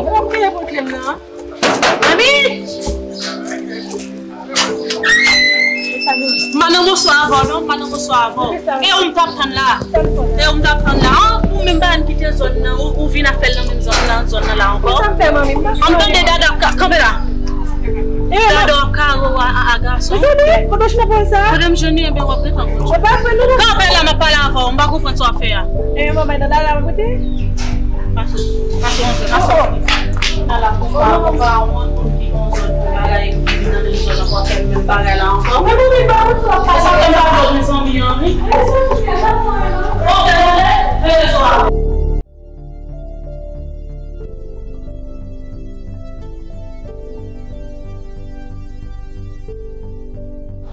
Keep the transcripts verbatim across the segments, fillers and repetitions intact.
Ou ap peye pou kle m nan? Mami! M pa nan moswa avè w non, m pa nan moswa avè w. E ou m t ap tann la. E ou m t ap tann la. An, ou menm pa vin kite zòn nan, ou, ou vin ap fè l nan menm zòn nan, zòn nan la ankò. An m tande Dada ap ka-, kanpe la. Dada ap kare w a, a, a gason. Kote w jwenn pawòl sa? Kote m jwenn li, ebyen w ap gentan konn. Kanpe la, m ap pale avè w, m pa konprann sa w ap fè a. E manman Dada la kote? Pase, pase, rantre, pase. Nan la pou pa, pou pa wont, pou ki yon zòn, pou bagay, pou vin nan menm zòn nan, pou fè menm bagay la ankò. Mwen, mwen, mwen, mwen, mwen, mwen, mezanmi, an, wi. Ok, tande, veye sou a.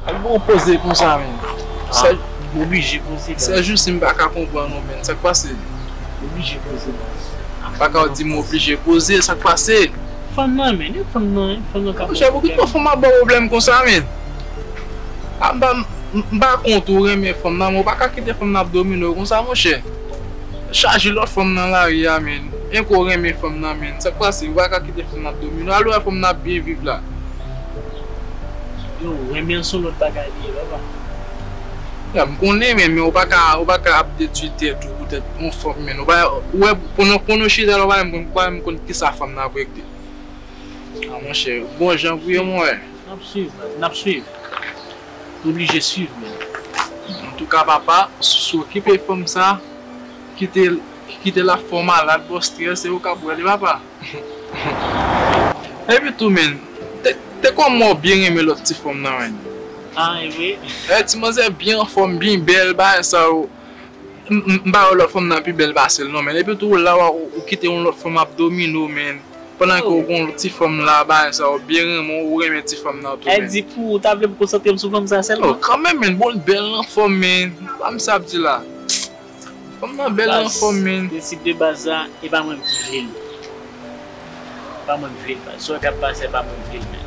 Al bon poze konsa, men. Sa, m oblije poze, sè baz. Jou si m pa ka konprann ou, men. Sa k pase? M oblije poze, baz. Pa ka di m oblije poze, sa k pase? Fanm nan, men. E fanm nan, e fanm nan ka. Monchè, poukisa fanm ap ba w pwoblèm konsa, men? A, m pa, m, m pa kont ou renmen fanm nan, men ou pa ka kite fanm nan ap domine w konsa, monchè. Chaje lòt fanm nan lari a, men. Enke w renmen fanm nan, men. Sa k pase? Ou pa ka kite fanm nan ap domine w. Al wè fanm nan ap byen viv la. Yo, renmen an se yon lòt bagay li ye, papa. Ya, m konnen, men, men ou pa ka, ou pa ka ap detwi tèt ou poutèt yon fanm, men. Ou pa, ou wè, konnen, konnen w chita la, ou pa menm konn, ou pa menm konn kisa fanm nan ap regle. A, monchè, bon jan pou yo, mwen. N ap swiv, n ap swiv. Nou oblije swiv, men. Antouka, papa, si w okipe fanm sa, kite, kite l ap fè w malad, ba w strès, se ou k ap wè li, papa. Epi tou, men, te, te kòman w byen renmen lòt ti fanm nan, men? A, e vre? E, ti manzè byen anfòm, byen bèl, bagay sa yo. M, m, m pa wè lòt fanm nan pi bèl pase l, non, men. Epi tou, la, w, ou kite yon lòt fanm ap domine w, men. Pandan ke w gon ti fanm la, bagay sa yo byen renmen w, ou renmen ti fanm nan tou, men. Di pou ou ta vle m konsantre m sou fanm sa sèlman? Oh, kanmenm, men, bon, l bèl anfòm, men. Pa m sa ap di la. Fanm nan bèl anfòm, men. Prensip de baz la, e pa mwen ki vle l. E pa mwen ki vle l, baz. Sa w wè k ap pase, e pa mwen ki vle l, men.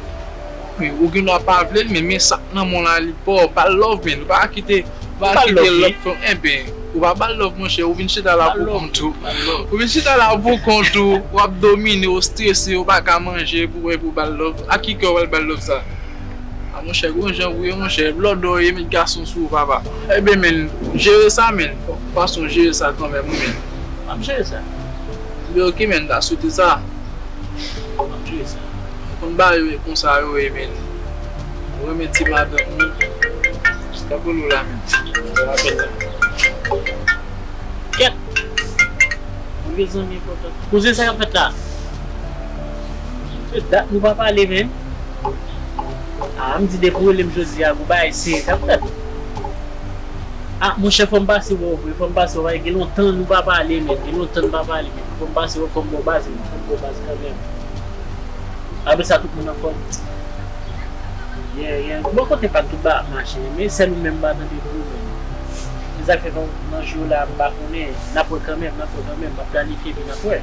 Wi, ou gen dwa pa vle l, men, men sa k nan men w la, li pa w, ba l love, men. Ou pa kite, ou pa kite lòt fanm, enben, ou pa ba l love, monchè, ou vin chita la pou kont ou. Ou vin chita la pou kont ou, w ap domine, ou strese, ou pa ka manje, pou, pou ba l love. A ki kè w pral ba l love sa? A, monchè, gon jan pou ye, monchè. Blòdò ye, met gason sou ou, papa. Ebyen, men, jere sa, men. Fason jere sa kanmenm, wi, men. M ap jere sa. Ebyen, oke, men, ta swete sa. M ap jere sa. Konn bagay yo ye konsa yo ye, men. Ou renmen ti madanm ou. Tankou nou la, men. Sa rapèl la. Kèt! Yon vye zanmi enpòtan. Kouzen, sa k ap fèt la? Se dat nou pa pale, men. A, m di depi w rele m jodi a, gon bagay serye k ap fèt. A, monchè, fò m pase wè w vre, fò m pase wè w, gen lontan nou pa pale, men, gen lontan nou pa pale, men. Fò m pase wè w, fò m ba w baz, men, fò m ba w baz kanmenm. Apre sa, tout moun anfòm? Yeah, yeah. Bò kote pa m tout bagay ap mache, men sèl ou menm m pa tande pou ou menm. Se sa k fè nan, nan jou la, m pa konnen. N ap wè kanmenm, n ap wè kanmenm. M ap planifye, epi n ap wè.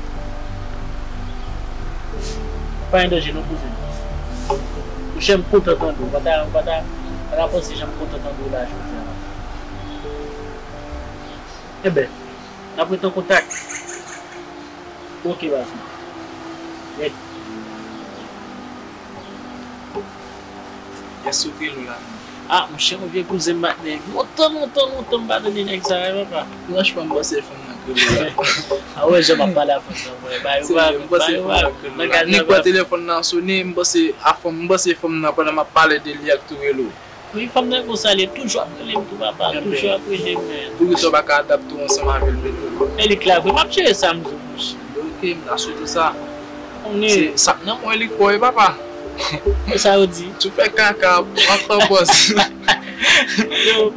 Pa gen danje non, kouzen. Monchè, m kontan tande w. Ou pa ta, ou pa ta, pa ta panse jan m kontan tande w la jodi a la. Enben, n ap ret an kontak. Ok, baz mwen. Ret. Kiyès yo k rele w la menm? A, monchè, yon vye kouzen m, patnè. Lontan, lontan, lontan m pa tande nèg sa a, papa. Franchman, m panse fanm nan k rele w la. A, w wè jan m ap pale a fanm nan, mwen. Ba yo pa, ba yo pa. Nik pran telefòn nan sone, m panse a fanm, m panse fanm nan pandan m ap pale de li a k tou rele w. Wi, fanm nan konsa, li toujou ap rele m tou, papa, toujou ap rele m, men. Poukisa w pa ka adapte w ansanm avè l, men? E li k la vre, m ap jere sa, m di w, monchè. Ok, m ta swete w sa. Se sa k nan men w, li k pa w, papa. E sa yo di? Si w fè kaka, w ap pran pòz.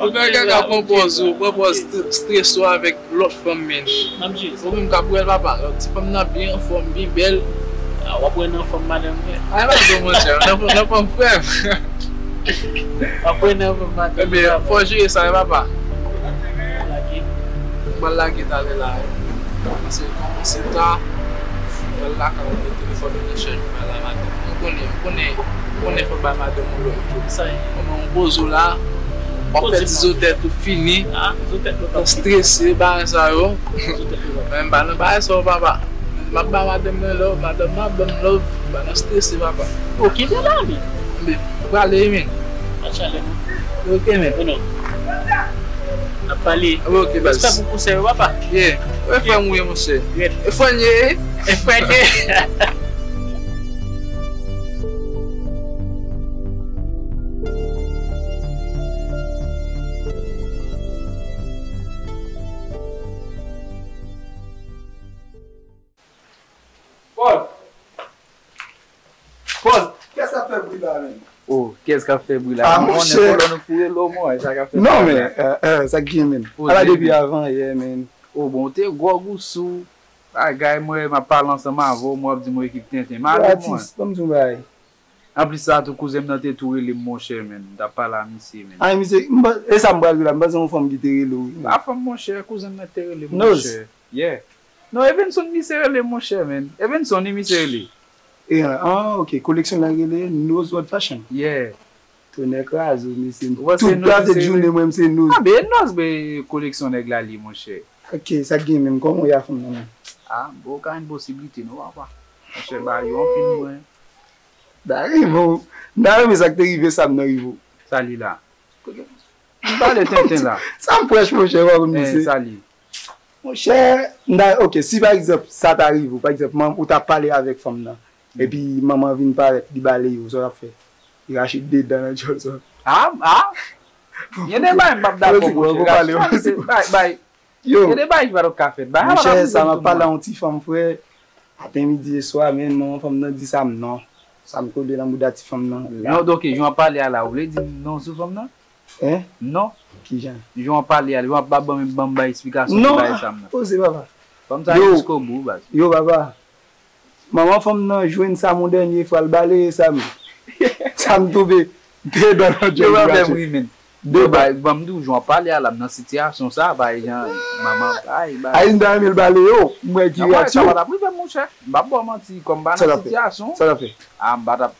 Ou fè kaka, pran pòz ou, pran pòz st-, strese w avèk lòt fanm, men. M ap jere sa. Ou menm k ap wè l, papa. Lòt ti fanm nan byen anfòm, byen bèl. A, w ap wè nan fanm madanm mwen. A, e pa zo, monchè. Nan fanm, nan fanm frè m. W ap wè nan fanm madanm mwen. Ebyen, fò w jere sa, wi, papa. Lage. M pral lage talè la, wi. Paske kòmanse ta, m pral lakay ou, mete telefòn nan nan chèj ou, m pral la madanm. M konnen, m konnen, m konnen fò w bay madanm ou love tou. Sa ye? Kòman w poze w la, w ap fè ti zo tèt ou fini, w strese, bagay sa yo. Men m pa nan bagay sa yo, papa. M ap ba madanm mwen love, madanm mwen ap ban m love, m pa nan strese, papa. Bon, kite la, men. Men, m prale, men. Machallah. Ok, men. Bon, non. N ap pale. Ok, baz. Respè pou konsèy yo, papa. Yeah. Ou e frè m ou ye, monchè. Red. E frè n ye? E frè n ye. Paul! Paul! Kiyès k ap fè bri la, menm? Oh, kiyès k ap fè bri la? Ah, monchè! Kolòn ou foure lo mwen, sa k ap fè bri la? Non, men, euh, euh, sa k gen, menm? Ala depi avan yè, menm. Oh, bon, ou te gwòg ou sou bagay, mwen, m ap pale ansanm avè w, mwen ap di mwen ekip tenten. Malè mwen. Atis, ban m di yon bagay. Anplis sa tou, kouzen m nan te tou rele m monchè, menm. M t ap pale a misye, menm. Ay, misye, m pa, e sa m pral di la, m panse yon fanm ki te rele w, wi. Pa fanm, monchè, kouzen m nan te rele m monchè. Yeah. Non, Evenson misye rele m monchè, menm. Evenson, wi, misye rele. E, ah, ok, koleksyonè rele Noz Old Fashion. Yeah. Tonnè kraze w, mesye. Tout gade jounen mwen, m se Noz. Ah, ben, Noz, ben, koleksyonè nèg la li, monchè. Ok, sa k gen menm? Kòman w ye a fanm nan menm? Ah, bon, ka yon posiblite, non, papa. Monchè, ba yo anpil mwen. Da rive w. M ta renmen sa k te rive Sam nan rive w. Sa li la. M pale tenten la. Sam frèch, monchè, w ap di se. Sa li. Monchè, m ta, ok, si pa egzanp, sa ta rive w, pa egzanp, manm, ou ta pale avèk fanm nan, epi manman vin parèt, li bale yo, sa w ap fè? Li rache de dan nan djòl sa. Ah, ah. Gen de bagay m p ap dakò, monchè. Bay, bay. Yo. Gen de bagay ki pa t ka fèt. Bay, monchè, sa m ap pale a yon ti fanm, frè. Maten, midi e swa, men manman fanm nan di Sam non. Sam kole nan bouda ti fanm nan. Non, donk, jan w ap pale a la, ou vle di m non sou fanm nan? Hein? Non. Kijan? Jan w ap pale a, jan w ap ban m, ban m bay eksplikasyon sou bagay Sam nan. Non, poze, papa. Fanm sa jiskobou, baz. Yo, papa. Manman fanm nan jwenn Sam yon dènye fwa, l bale Sam. Sam tonbe de dan nan djòl. Yo, papa, m ri, men. De bay, ban m di w, jan w ap pale a la, m nan sitiyasyon sa, bay jan manman, ay, bay. Ay, m ta renmen l bale yo, m wè ki reyaksyon. Sa pa t ap rive, monchè. M p ap ba w manti, kòm m pa nan sitiyasyon. Sa l ap fè? Ah, m pa t ap,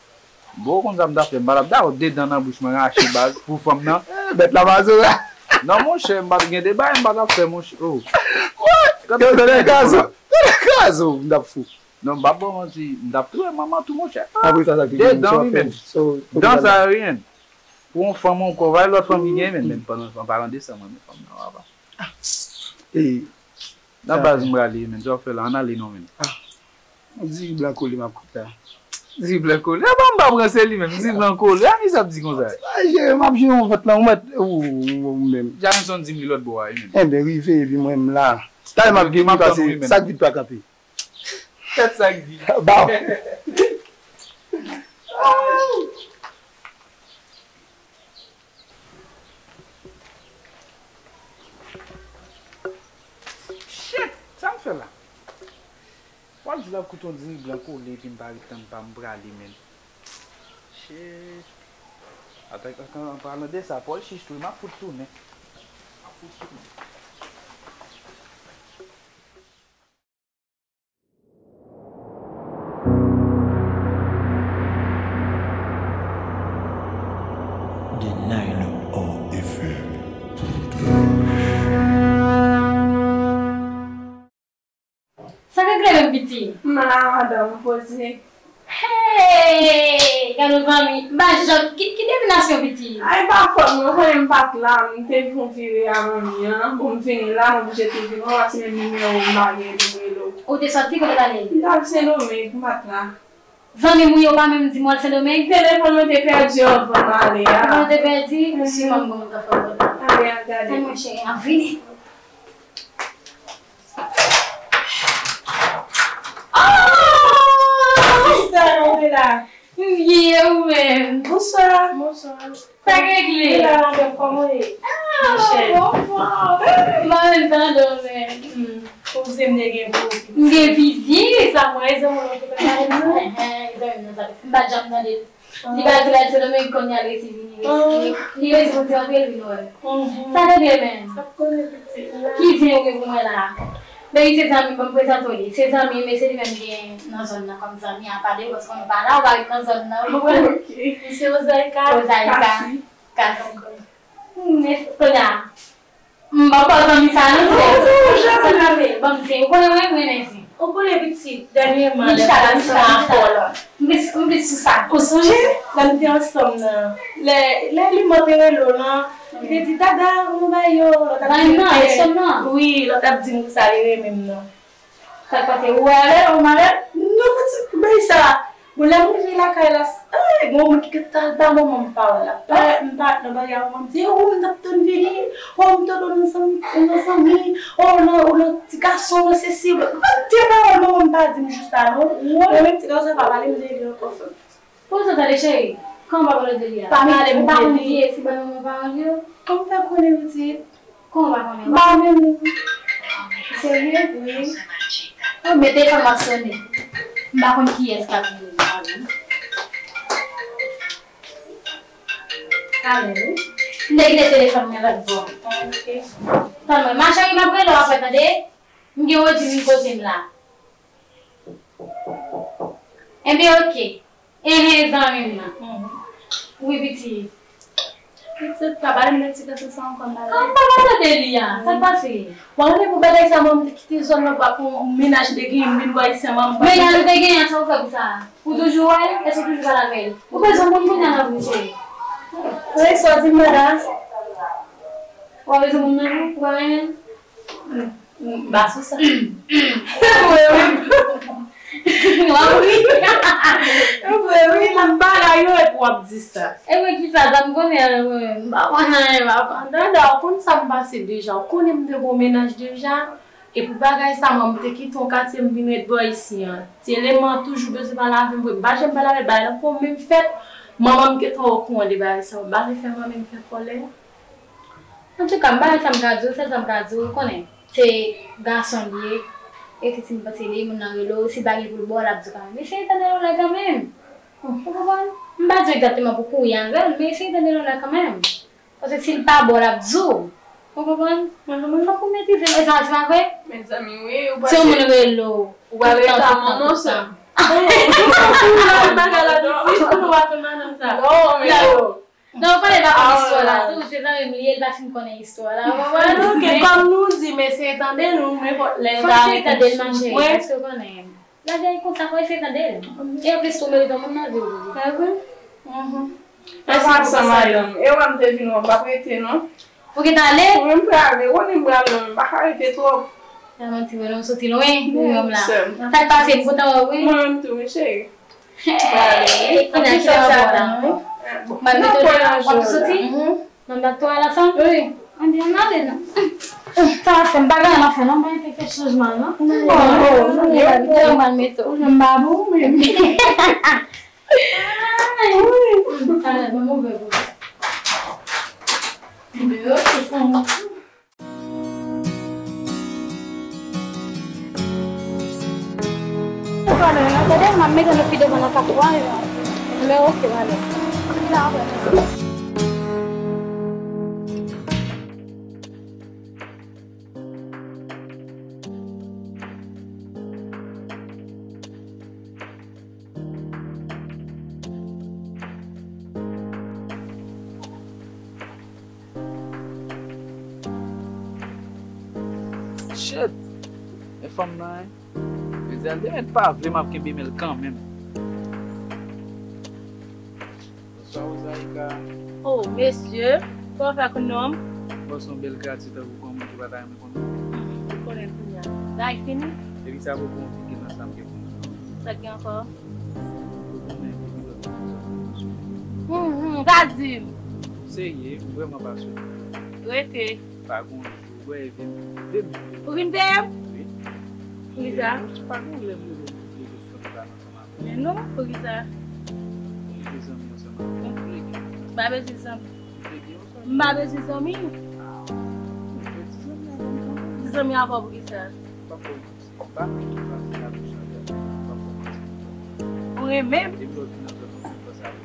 bon, ou konn sa m t ap fè, m pa t ap dakò de dan nan bouch mwen rache baz pou fanm nan. Eh, bèt la mazora. Non, monchè, m pa t gen de bagay, m pa t ap fè, monchè. Oh. What? Yo, tande krazo. Tande krazo, m t ap fou. Non, m p ap ba w manti, m t ap touye manman tou, monchè. Apre sa, sa ki gen, sa w ap fè? Dan sa, rien. Pou yon fanm ankò, pa lòt fanm ki gen, men, men, pandan, an palan de sa, mwen, men, fanm nan, papa. E, nan baz, m prale, men, sa w ap fè la, ann ale non, men. Ah, diri blan kole, m ap koute la. Diri blan kole? Apa m pa pran se li menm, diri blan kole? A, misye ap di konsa. Ti pa jere, m ap jere yon vant lan, ou mèt, ou, ou, ou menm. Jameson di m li lòt bò a, wi, menm. Enben, rive, epi mwen, m la. Talè m ap vini, pase, sa k vit pa kanpe. Tèt sa k di. Baw. Shit! Sa m fè la? W ap di l ap koute yon diri blan kole epi m pa ret tann pa m prale, menm. Shit! Ata, an palan de sa, Paul chich tou, m ap fout tounen. M ap fout tounen. The Nine O F M. Sa k regle menm, piti? M la, madanm, poze. Hey! Gade yon zanmi. M pa janm, ki, ki devinasyon, piti? Ay, pa fòt mwen, ou konnen m pa t la, m te fè yon vire a manmi an. Bon, m vini la, m oblije te vini, ou wè se menm nimewo m pa gen pou m rele w. Ou te sòti, kote w t ale? M t al Sendomeng, m pa t la. Zanmi m, ou pa menm di m w al Sendomeng? Telefòn mwen te pèdi anvan m ale a. Telefòn te pèdi? Mhm. Si manman mwen ta fè w la. Ale, al gade. Ay, mwen cheri, an vini. Oh! Sista, nou te la. M byen, ou menm? Bonswa. Bonswa. Sa k regle? Mwen la, madanm, kòman w ye? Ah, monchè. Bonswa. M pa menm tande w menm. Hmm. Ou di m te gen pou w. M gen vizye. Sa mwen, e zanmi w te ka pale m nan? Ehe, e zanmi m nan sa. M pa t janm tande l. Li pa di l al Sendomeng, kounye a l resi vini, resi vini. Li resi pou ti antre, l vin wè. Mhm. Sa te byen menm. Ap konnen pitit la. Ki zen ou gen pou mwen la? Baby, se zanmi m, ban m prezante w li. Se zanmi m, e se li menm gen nan zòn nan kòm zanmi apa de ou, paske ou pa la, ou pa ret nan zòn nan, ou konprann? Ok. Misye Ozaika. Ozaika. Kasi. Kasi. Dakò. Men, kounye a, m pa ba w zanmi sa non, se. Oh, janm. Sa ka fè, ban m zen. Ou konnen mwen renmen zen. Ou konnen pitit, dènyèman, lè m te ansanm avè w lan. M vin, m vin sou sa. Ou sonje? Lè n te ansanm nan. Lè, lè Liman te rele w lan, li te di, "Dada, kòman bagay yo?" Lòt ap di m ke, wi, lòt ap di m ke sa li renmen m nan. Sa k pase? Ou wè avè l, ou marye? Non, pitit, bagay sa. Bon, lè m rive lakay la, ay, gen yon moun ki gentan al ba manman m pawòl la. Pa, m pa nan bagay a, manman m di, "O, m t ap tann vini, o, m tann ou nan zanmi, ou nan zanmi, o, ou nan, ou nan ti gason, ou nan sesi, ou nan," mwen te pawòl manman m pa di m jis la, non. Mwen menm ti gason pa pale m de li ankò. Poze tande, cheri, kòman w pa pale de li a? Pa pale m de li. Ou pa konn kiyès ki ba manman pawòl yo? Kòman m fè konnen, pitit? Kòman w pa konnen? M pa konnen non. Ou serye? Wi. Oh, men telefòn m ap sonnen. M pa konn kiyès k ap rele m la, wi. Talè, wi. M te kite telefòn mwen lòt bò. Ah, ok. Tann mwen, ma cheri, m ap rele w apre, tande? M gen Rodi vin kote m la. Enben, ok. Enhen, zanmi m nan. Mhm. Wi, pitit. Pitit, pa pale m de ti gason sa ankò, m pa vle. Kòman pa pale de li a? Sa k pase? Bon, anben pou bagay sa, mwen, m te kite zòn nan, pou mennaj m te genyen, m vin bò isi a, mwen. Mennaj ou te genyen an, sa ou fè pou sa? Ou toujou wè l? Èske ou toujou pale avè l? Ou bezwen moun kounye a nan vi w, cheri? Wi, sa w di m nan la? Ou pa bezwen moun nan, non? Ou pa renmen l? M pa sou sa. Vre wi. Vre wi, m pa la yo epi w ap di sa. E mwen ki sa, sa m konnen, mwen menm, m pa konn anyen, papa. Dada, ou konn sa m pase deja, ou konnen m te gon mennaj deja. E pou bagay sa, mwen, m te kite yon katye, m vin ret bò isi an. Ti eleman toujou bezwen pale avè m, m pa janm pale avè l, bagay lan poko menm fèt. Manman m gentan okouran de bagay sa, m pa vle fè manman m fè kòlè. Antouka, m pa wè sa m ka di w, sèl sa m ka di w, ou konnen, se gason l ye, e se ti m panse li, moun nan rele w, si l pa gen pou l ba w, l ap di w kanmenm. Eseye tande l yon lè kanmenm. Ou konprann? M pa di w egzakteman pou kouri avè l, men eseye tande l yon lè kanmenm. Paske si l pa ba w, l ap di w. Ou konprann? Fòk ou metrize l, e sa, se pa vre? Mezanmi, wi, ou pral. Si yon moun rele w, ou pral rete ak manman sa. Ou pral bagay la pitit, ou pa konn madanm sa. Non, men yo. Non, ou konnen l pa konn istwa la tou, se zanmi m li ye, l pa fin konnen istwa la, ou konprann? Ok, kòm nou di, m eseye tande l, ou nenpòt lè l ta reponn sou mwen. Paske ou konnen, lagè konsa, fò eseye tande l. E anplis tou, ou merite yon moun nan vi w. Pa vre? Mhm. Mèsi pou konsèy. An pasan, madanm, e wè m te vin wè w, m p ap rete non. Ou gentan ale? Wi, m prale, ou konnen m prale, m pa ka rete twòp. Sa manti, wè, non, m soti lwen, wi, m la. Sa k pase, m kontan wè w, wi. Mwen menm tou, wi, cheri. Hey, ki nan ki nan bò la, wi. M al mete w deyò, w ap soti? Nan dat twa la, sa? Wi. Anben, ann ale, non. Sa va fè, m pa gen anyen m ap fè, non, m pa gen kèk chanjman, non. Bon, bon, non, m al mete w. Ou janm pa bon, ou menm. Ay, wi. Talè, ban m ouvè pou ou. Ouvè, oke, sa. Ou pale, non, tande, m ap mete nou pi devan nan katwa, yo. Men oke, pale. Vin la, apre. Shit! Men fanm nan, hein? Yo di a l te mèt pa vle, m ap kenbe men l kanmenm. Bonswa, Rosaïka. Oh, mesye, kòman w fè konn non m? Bon, se yon bèl kreyati tankou kòm ou ki pa ta renmen konn non m. Ou konnen kounye a. Bagay fini? Epi sa poko yon figi nan sa m gen pou mwen non. Sa k gen ankò? Ou konnen epi lòt moun sa w konn sou mwen. Hum, hum, pa di m. Serye, m vrèman pa sou. Rete. Pa gon jou, w wè, e vin, vin. Ou vin peye m? Wi. Poukisa? Ou pa gon lè m rele w pou vle jis fè m pale ansanm avè w. Men non, poukisa? Ou vle zanmi ansanm avè m, ou vle gen yon zanmi. M pa bezwen zanmi. Ou vle gen yon zanmi? M pa bezwen zanmi. Ah, ou vle di zanmi avè m kanmenm? Di zanmi avè w poukisa? Pa fè w manti. Pa nan tout fason y ap echange avè m, pa fè w manti. Ou renmen m? Depi lè w vin nan zòn nan, ou vin panse avè m.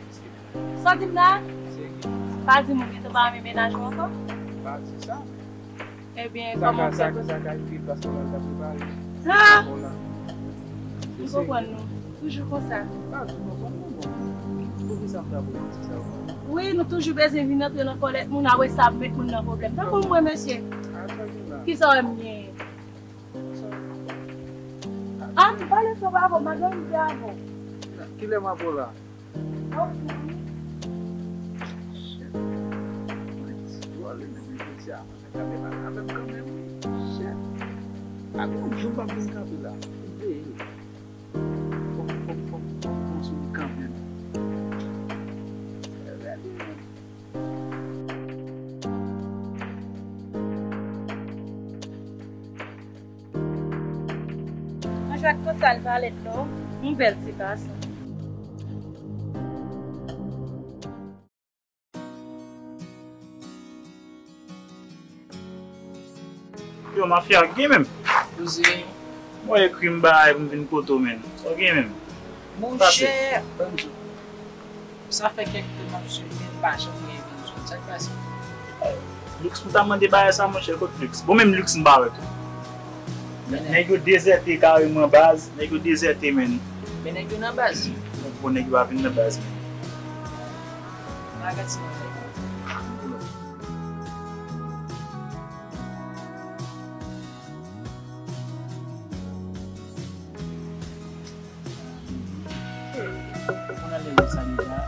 Sa w di m la? Serye. Pa di m ou gentan pa renmen mennaj ou ankò? Pa di sa. Ebyen, kòman w fè pou sa? Sa ka rive paske w la l ta prepare. Ha! Ou la. M konprann nou. Toujou konsa. Pa di w konprann non, bon. Poukisa m ta pou manti sa ou? Wi, nou toujou bezwen vin antre nan kòlèt moun, apre sa ap met moun nan pwoblèm. Tankou mwen, mesye. Kisa w wè m genyen? Ah, m pale sou bravo, m pa janm di bravo. Kilè m ap la? Shit. Mwen di w ale menm jodi a, mwen fè kamera la avè m kanmenm, wi. Shit. A gon jou m p ap vin kanpe la. M peye. Fòk, fòk, fòk, fòk m pran sou li kanmenm. Mwen jwèt konsa l valèt non. Yon bèl ti gason. Yo, mafya, gen menm? Koze. Mwen ekri m bay pou m vin kote w, menm. Sa w gen menm? Monchè, ban m di w. Sa fè kèk tan m ap swiv li, m pa janm gen vin sot. Sa k pase? Lux, m ta mande bagay sa, monchè, kot Lux? Bon, menm Lux, m pa wè tou. Nèg yo dezète kareman baz, nèg yo dezète, menm. Men nèg yo nan baz. Bon, nèg yo pa vin nan baz, menm. Bagay ti nèg yo. Ou nan level sa deja?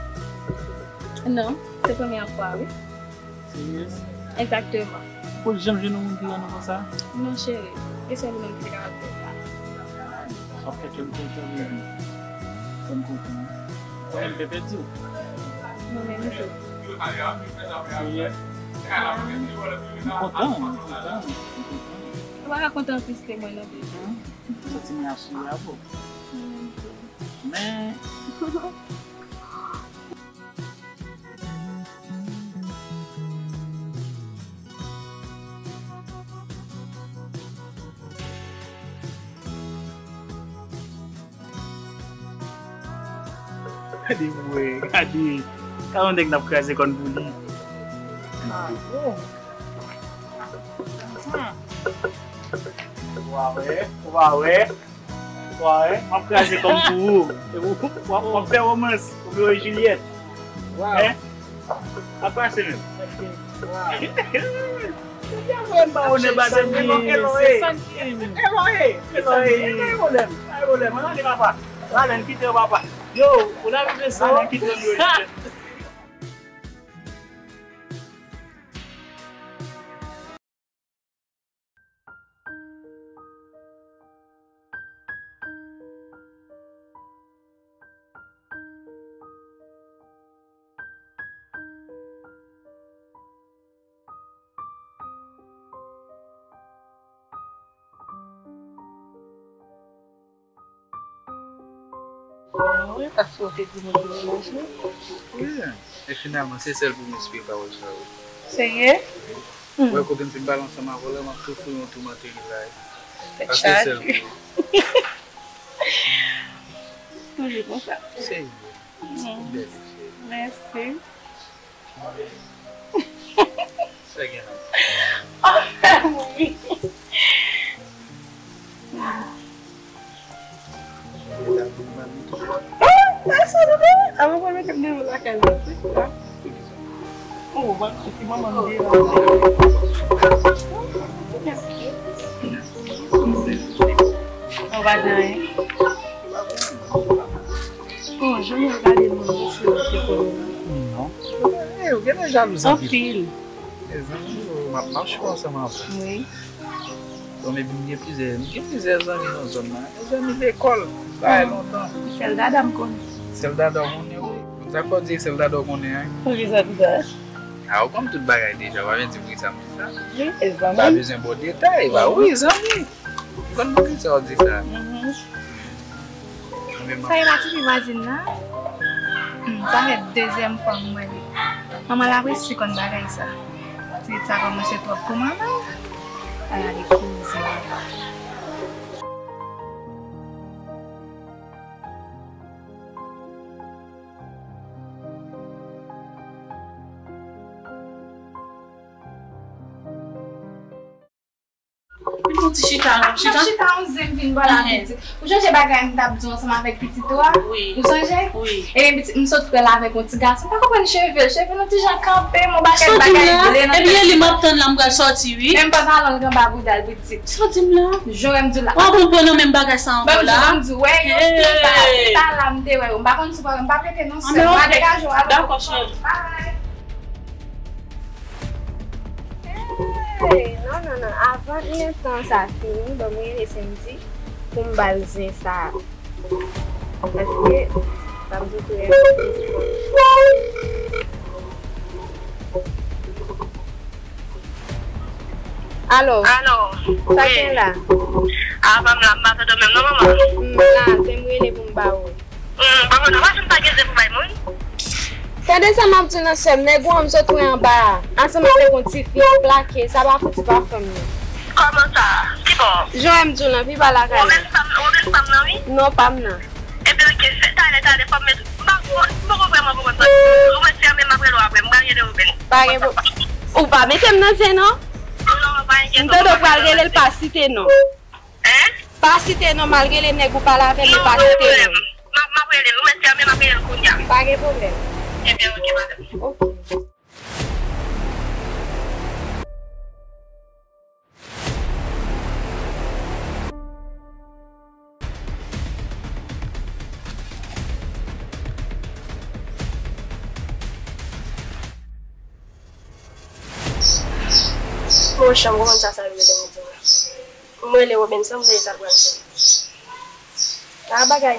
Non, se premyè fwa, wi. Serye? Egzakteman. Ou janm jwenn yon moun ki renmen konsa? Non, cheri. E sèl ou menm ki te kapab fè sa. W ap fè kè m kontan, baby. Kè m kontan. Ou menm, pepe di w. Mwen menm tou. Serye? M kontan, m kontan, m kontan. Ou pa ka kontan plis ke mwen non, baby. Santi m rache a, bro. Men. Gade, mwen, gade. Gade yon nèg n ap kraze kòn pou li. Ah, bon. Ou pa wè, ou pa wè. Ou pa wè, m ap kraze kòn pou ou. E ou, w ap, w ap fè romans, Romeo e Juliet. Hein? Ap pase menm. Wow. Depi avè m pa onè bagay, se Santi, se Santi. Eloye, eloye, pa gen pwoblèm, pa gen pwoblèm. Ann ale papa. Ann ale, n kite yo papa. Yo, ou la vin sa. Ann ale, n kite yo. Wi, paske w te di nou pou nou mache. Wi, e finalman, se sèl pwomès pye pawòl sa yo. Serye? Ou wè kote m fin pale ansanm avè w la, m ap tou foure yon tou m ateri la. Tèt chaje. Toujou konsa. Serye. Bèl cheri. Mèsi. Sa gen la? Ah, wi. Ah, sa nou gen? Avan mwen mete m devan lakay mwen. Oh, mwen soti manman m devan. Ou pa di anyen? Oh, jan m ap gade moun yo, se yo ki konnen. Non. Eh, ou genlè jalou zanmi. Anpil. E zanmi yo, m ap mache ansanm avè w. Wi. Bon, men m gen plizyè, m gen plizyè zanmi nan zòn nan. E zanmi lekòl, bagay lontan. Sèl dada m konnen. Sèl dada w konnen, wi. Sa k fè w di sèl dada w konnen an? Poukisa konsa? A, ou konn tout bagay deja, w pa vin di m poukisa m di sa. Wi, e zanmi. Pa bezwen ba w detay, ba wi, zanmi. Ou konn poukisa w di sa? Mhm. Sa e pa tifi vwazin nan? Hmm, sa fè dezyèm fwa m wè li. Manman l ap resi konn bagay sa. Ti sa kòmanse twòp pou manman l. Ala de koze. Ti chita, n ap chita. N ap chita yon zen m vin bò la pitit. Ou sonje bagay m t ap di w ansanm avèk pitit ou a? Wi. Ou sonje? Wi. Ebyen, pitit m sot wè l avèk yon ti gason. Pa konprann cheve l. Cheve l yon ti jan kanpe, m wè bagay, bagay ble nan tèt. Ebyen, li m ap tann la, m pral sòti, wi. Menm pantalon l gen anba bouda l, pitit. Sa w di m la? Jan w wè m di w la. W ap pran nan menm bagay sa ankò la? Ban m di w, ban m di w, wè, yon ti ba, se pa la m te wè yo. M pa konn si w pa wè, m p ap rete non, sè m. M a degaje w, alò. Dakò, cheri. Bye. Hey, non, non, non. Avan letan sa fini, ban m rele Sendy pou m ba l zen sa. Paske, sa m sot wè. Alo? Alo? Sa gen la? Avan m la, m pa tande menm non, manman. M la, se m rele pou m ba ou. Hmm, bon, bon, non, pa janm pa gen zen pou bay moun. Tande sa m ap di w nan sè m, nèg ou an m sot wè anba a, ansanm avèk yon ti fi, plake, sa pa fouti pa fanm nan. Kòman sa? Ki bò? Jan m di w nan, pi ba lakay la. Woben fanm, woben fanm nan, wi. Non, pa m nan. Ebyen, oke, fè talè, talè, fò m met, m pa, m poko vrèman konprann sa. Ou mèt fèmen, m ap rele w apre, m pral rele woben. Pa gen pwoblèm. Ou pa mete m nan zen non. Non, pa gen. M tande w pral rele l pa site non. Hein? Pa site non, malgre le nèg ou pale avè l, men pa site non. M ap, m ap rele l, ou mèt fèmen, m ap rele l kounye a. Pa gen pwoblèm. Ebyen, oke, madanm. Oke. Monchè, m konprann sa, sa yo rele midi la. M rele Robinson, m tande sa l pral fè. A bagay.